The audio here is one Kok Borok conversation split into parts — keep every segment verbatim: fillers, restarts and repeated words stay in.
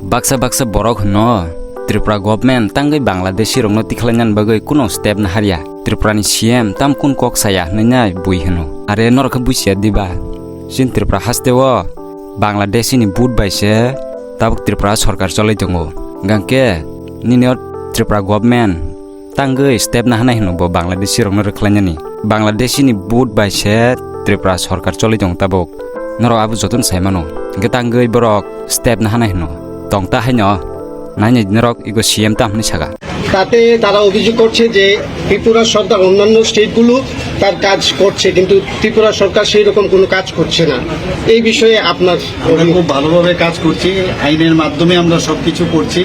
Baksa baksa borok hwno, Tripura government tangwi Bangladeshi rokno tikhlainani bagwi kuno step naharya. Tripura ni C M tam kun kok saya hwnwi nai bui hwno. Are norok khe buisiya diba? Chini Tripura haste o Bangladeshi ni vote bai se tabuk Tripura sorkar cholai tongo. Hwnkhe nini o Tripura government tangwi step nahanai hwno bo Bangladeshi rokno rwkhlainani. Bangladeshi ni vote bai se Tripura sorkar cholai tongo tabuk. Norok abo jotono sai mano. Hwnkhe tangwi borok step nahanai hwno. Tong ta haino. Nainai norok igo C M tam hwnwi saka. তাতে তারা অভিযোগ করছে যে ত্রিপুরা সরকার অন্যান্য স্টেটগুলো তার কাজ করছে, কিন্তু ত্রিপুরা সরকার সেই রকম কোনো কাজ করছে না। এই বিষয়ে আপনার আমরা অভিমত? খুব ভালোভাবে কাজ করছি, আইনের মাধ্যমে আমরা সবকিছু করছি।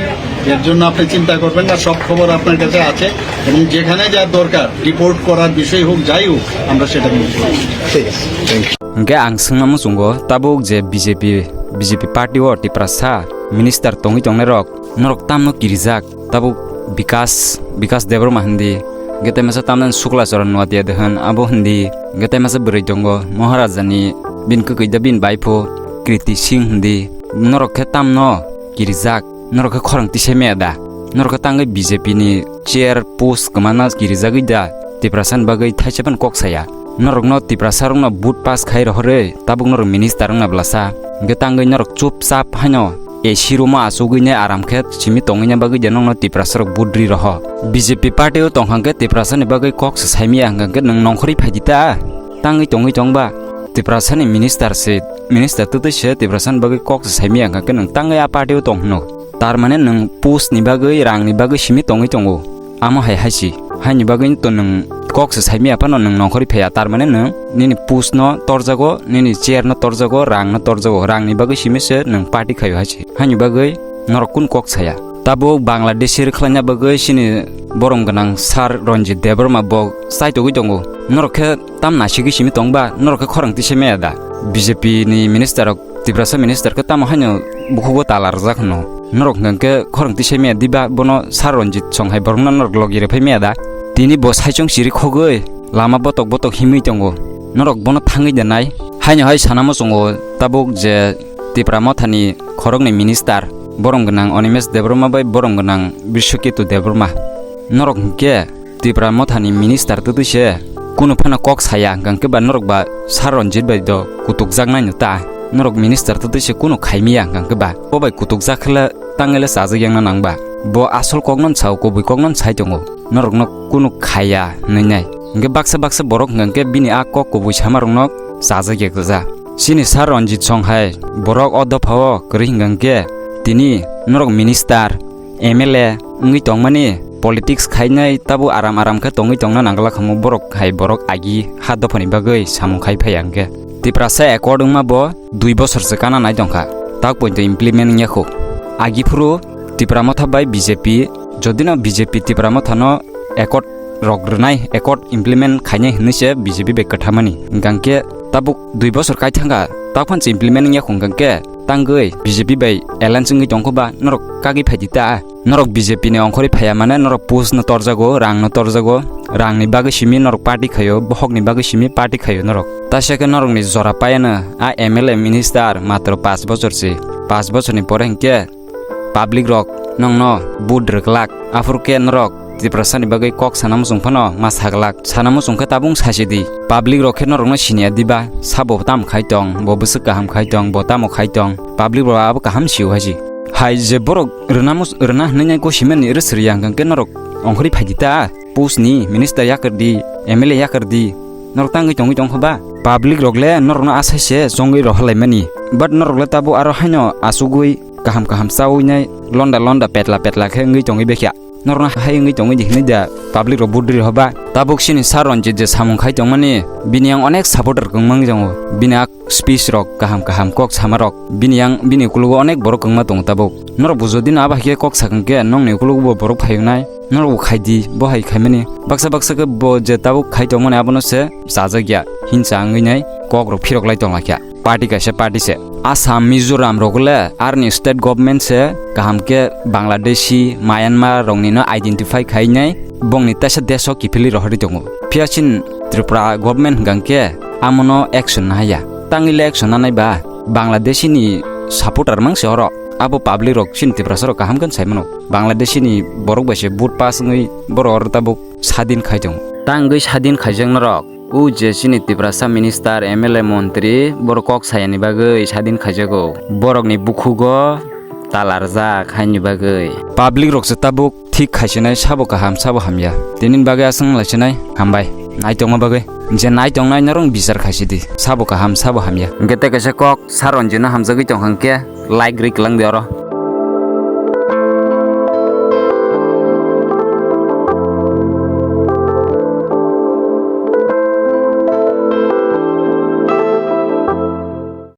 এর জন্য আপনি চিন্তা করবেন না, সব খবর আপনার কাছে আছে এবং যেখানে যা দরকার, ডিপোর্ট করার বিষয় হোক, যাই হোক, আমরা সেটা কিন্তু করছি। ঠিক আছে, thank you. Hwnkhe ang swngna muchungo, tabuk je B J P, B J P party o Tiprasa minister tongwi tongnairok, norok tamno kirijak, tabuk Bikas, Bikas Debbarma hindi, hwnkhe tei masa tamnani Sukla Charan Noatia de hwn, abo hindi, hwnkhe tei masa bwrwi tongo, Maharajani, bini kwkwi da bini baipho, Kriti Singh hindi, norok khe tamno kirijak, norok khe khorang tisai maya da, norok khe tangwi B J P ni chair post kwmana kirijagwi da, Tiprasa ni bagwi thaisa phano kok saya. Norokno Tiprasa rokno vote pass khai rohorwi, tabuk norok minister wngna bwlasa. Hwnkhe tangwi norok chupchap haino A C room o achugwi nai aram khe simi tongwina bagwi de nokno Tiprasa rok vote ri roho. B J P party o tongkha hwnkhe Tiprasa ni bagwi kok se saimaya hwnkha hwnkhe nwng nongkhorwi phaidi ta? Tangwi tongwi tongba Tiprasa ni minister se, minister twtwi se Tiprasa ni bagwi kok se saimaya hwnkha hwnkhe nwng tangwi a party o tong hwno. Tar mane nwng post ni bagwi, rang ni bagwi simi tongwi tongo. Amo hai haisi. Haini bagwi to nwng kok se saimaya phano nwng nongkhorwi phaiya. Tar mane nwng nini post no torjago, nini chair no torjago, rang no torjago. Rang ni bagwi simi se nwng party khaio haisi. Haini bagwi norok kun kok saya? Tabuk Bangladeshi rwkhlaina bagwi chini borom gwnang Sir Ranjit Debbarma bo chaitogwi tongo. Norok khe tam nasigwi simi tongba, norok khe khorang tisai maya da? B J P ni minister rok, Tiprasa minister khe tamo haino bukhugo tala rwjak hwno. Norok hwnkhe khorang tisai maya diba, bono Sir Ranjit song hai borokno norok logi rwphai maya da? Tini bo saichung siri khogwi lama botok botok himwi tongo. Norok bono thangwi de nai? Haino hai sana muchungo tabuk je Tipra Mothani khoroknwi minister, borom gwnang Animesh Debbarma bai borom gwnang Biswaketu Debbarma. Norok hwnkhe Tipra Mothani minister twtwi se kunu phano kok saya, hwnkhe ba norok ba Sir Ranjit bai do kutukjaknai no ta? Norok minister twtwi se kunu khaimiya, hwnkhe ba bo bai kutukjak khle tangwi le chajak yakna nang ba? Bo asol kokno sao, kubui kokno sai tongo, norokno kunu khaiya hwnwi nai. Hwnkhe baksa baksa borok hwnkhe bini a kok kubui samarokno chajak yakja. Chini Sir Ranjit song hai borok o dophao kwrwi hwnkhe tini norok minister, M L A wngwi tongmani, politics khainai tabuk aram aram khe tongwi tongna nangla khamu borok hai borok agi ha dophani bagwi samung khai phaiya hwnkhe. Tiprasa accord wngma bo dui bosor se kana nai tongkha, tak poito implement wngya khu. Agi phuru Tipra Motha bai B J P, jodino B J P Tipra Mothano accord rok rwnai, accord implement khainai hwnwi se B J P bai kwthamani. Hwnkhe tabuk dui bosor kai thangkha, tak phan se implement wngya khu, hwnkhe tangwi B J P bai alliance wngwi tongkho ba norok kagwi phaidi ta? Norok B J P ni ongkhorwi phaiya mane norok post no torjago, rang no torjago, rang ni bagwi simi norok party khaio, bohok ni bagwi simi party khaio norok. Taisa khe norok ni jora paiano a M L A minister matro paanch bochor se, paanch bochor ni pore hinkhe public rok nongno vote rwglak, aphuru khe norok Tiprasa ni bagwi kok sana muchung phano ma saglak. Sana muchung khe tabung sasi di. Public rok khe norokno siniya diba? Sabo tamo khai tong, bo bwswk kaham khai tong, bo tamo khai tong. Public rok abo kaham sio hai si. Hai je borok rwna mus-, rwna hwnwi nai gosimani rw sriya hwnkhe norok ongkhorwi phaidi ta? Post ni minister yakar di, M L A yakar di. Norok tangwi tongwi tongkha ba? Public rok le norokno asai se chongwi rohorlaimani. But norok le tabuk aro haino achugwi kaham kaham chawi nai, londa londa petla petla khe wngwi tongwi bekha. Norokno hai wngwi tongwi di hinwi da public rok vote rwi hoba? Tabuk chini Sir Ranjit je samung khai tongmani, bini yang onek supporter kwngma wngwi tongo. Bini a speech rok kaham kaham kok sama rok, bini yang bini ukologo onek borok kwngma tongo tabuk. Norok bo jodi no abo hai khe kok sakang khe nongni ukologo bo borok phai wngnai. Norok bo khai di, bo hai khaimani. Baksa baksa khe bo je tabuk khai tongmani abono se chajak ya, hinsa wngwi nai kok rok phirok lai tong lai kha. Party kaisa party se. Assam, Mizoram rok le arni state government se kaham khe Bangladeshi, Myanmar rokni no identify khainai, bongni teisa desh o kiphilwi rohorwi tongo. Phiya chini Tripura government hwnkha khe amono action nahaya. Tangwi le action nanai ba Bangladeshi ni supporter mang se oro. Abo public rok chini Tiprasa rok kaham khe sai mano. Bangladeshi ni borok bai se vote pass wngwi borok oro tabuk sadin khai tongo. Tangwi sadin khaijak norok. O je chini Tiprasa minister, M L A, montri, borok kok sayani bagwi sadin khaijago. Borokni bukhugo talarjak haini bagwi. Public rok se tabuk thik khaisinai, sabo kaham, sabo hamya. Tini bagwi aswng laisinai, hambai. Naitongma bagwi. Je naitongnai norok bichar khaisidi. Sabo kaham, sabo hamya. Hwnkhe tei kaisa kok Saronjino hamjagwi tongkha hwnkhe like ri kwlangdi oro.